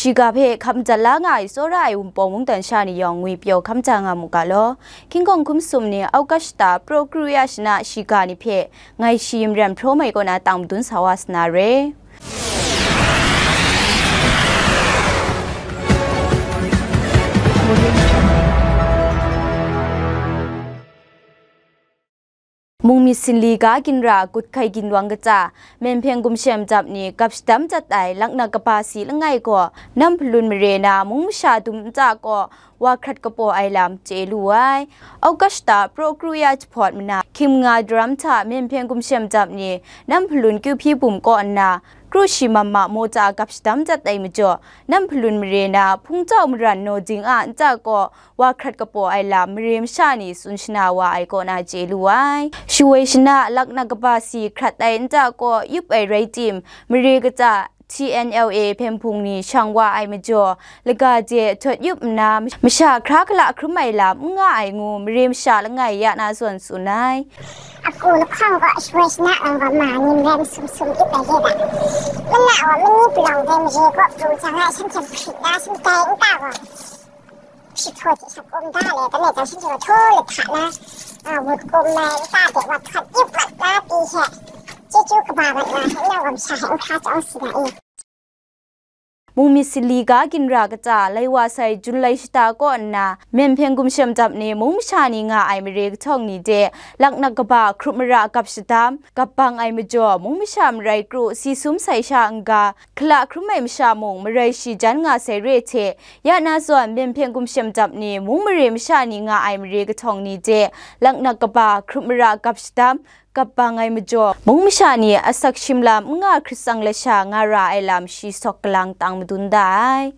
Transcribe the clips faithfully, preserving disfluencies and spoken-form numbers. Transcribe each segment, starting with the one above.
Shiga hpe hkap madat la nga ai tsawra ai Wunpawng mungdan sha ni yawng ngwi pyaw hkam ja nga mu ga law. Hkying hkawng hkum sum ni August shata, Praw Kru Ya shana shiga ni hpe ngai shi Maren Hpraw Mai kaw na tang madun sa wa sa na re. Mung myit sinli ga ginra kut hkai ginwang kaja, Myen Hpyen Gumshem Dap ni gap shadam jat ai laknak kaba si langai gaw, nam hpalun mare na mung masha dum nta kaw wa hkrat kapaw ai lam chye lu ai. August shata, Praw Kru Ya jahpawt mana, hkying manga daram hta Myen Hpyen Gumshem Dap ni nam hpalun Kyu Hpyi Bum kaw nna, kru shi mam ma mawta gap shadam jat ai majaw, nam hpalun mare na Hpung Jau Maran Naw Ding a nta kaw wa hkrat kapaw ai lam mare masha ni tsun shana wa ai kaw na chye lu ai. Shawoi shana laknak kaba si hkrat ai nta kaw yup ai rai tim, mare kaja T N L A hpyen hpung ni shang wa ai majaw, laga de htawt yup nna, masha hkra kala hkrum ai lam n nga ai ngu mare masha langai ya na zawn tsun ai. Aku lahkawng gaw shawoi shana lang gaw ma ni maren sum sum yup ai re ga. Mana gaw mani palawng dai mare kaw pru jang ai shanhte hprit na shangai nta gaw, shi htaw hte shak um da le, dai le jang shanhte gaw htaw lahta na, a, wut kum ai nta de wa htawt ip mat na pyi hte, chyeju kaba mat na hte, nang gaw masha hte n hkra chyawm si ga i. Mung myit sinli ga ginra kaja lai wa sai Jun lai shata kaw nna, Myen Hpyen Gumshem Dap ni mung masha ni nga ai mare kahtawng ni de laknak kaba hkrup mara gap shadam, gap bang ai majaw, mung masha marai kru si sum sai sha n-ga, hkala hkrum ai masha mung marai shi jan nga sai re hte, ya na zawn Myen Hpyen Gumshem Dap ni mung mare masha ni nga ai mare kahtawng ni de laknak kaba hkrup mara gap shadam, gap bang ai majaw, mung masha ni asak shim lam n nga hkrit tsang lasha nga ra ai lam shi sawk kalang tang madun da ai.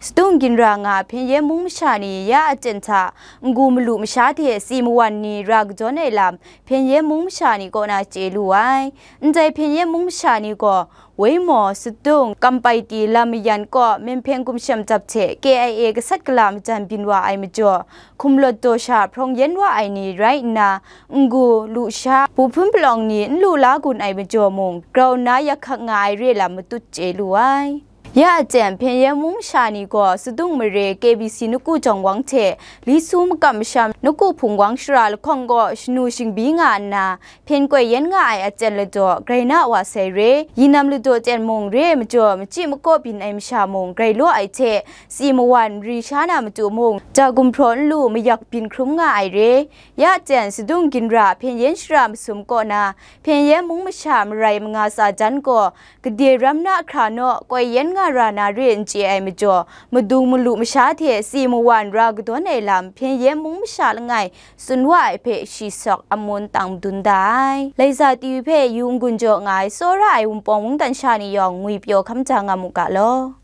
Sadung ginra nga Hpyen Yen mung masha ni ya aten hta n-gu malu masha hte tsi mawan ni ra kadawn ai lam Hpyen Yen mung masha ni kaw na chye lu ai. Ndai Hpyen Yen mung masha ni gaw, Waimaw, Sadung, Kampaiti lam mayan kaw Myen Hpyen Gumshem Dap hte K I A gasat gala majan byin wa ai majaw, hkum lawt daw sha hprawng yen wa ai ni rai nna, n-gu, lusha, bu hpun palawng ni n lu la gun ai majaw mung, grau nna yak hkak nga ai re lam matut chye lu ai. Ya aten Hpyen Yen mung masha ni gaw Sadung mare K B C Naku Jawng Wang hte Li Su makam masham Naku Hpung Wang shara lahkawng kaw shanu shingbi nga nna, hpyen koi yen nga ai aten ladaw grai na wa sai re. Yinam ladaw ten mung re ai majaw, machyi makaw byin ai masha mung grai law ai hte, tsi mawan mari sha na matu mung, ja gumhpraw n lu mayak byin hkrum nga ai re. Ya aten Sadung ginra Hpyen Yen shara masum kaw na, Hpyen Yen mung masha marai manga tsa jan gaw, gade ram na hkra naw koi yen nga ra na re n chye ai majaw, madung malu masha hte tsi mawan ra kadawn ai lam Hpyen Yen mung masha langai tsun wa ai hpe shi sawk amun tang madun da ai. Laiza T V hpe yu n-gun jaw nga ai tsawra ai Wunpawng mungdan sha ni yawng ngwi pyaw hkam ja nga mu ga law.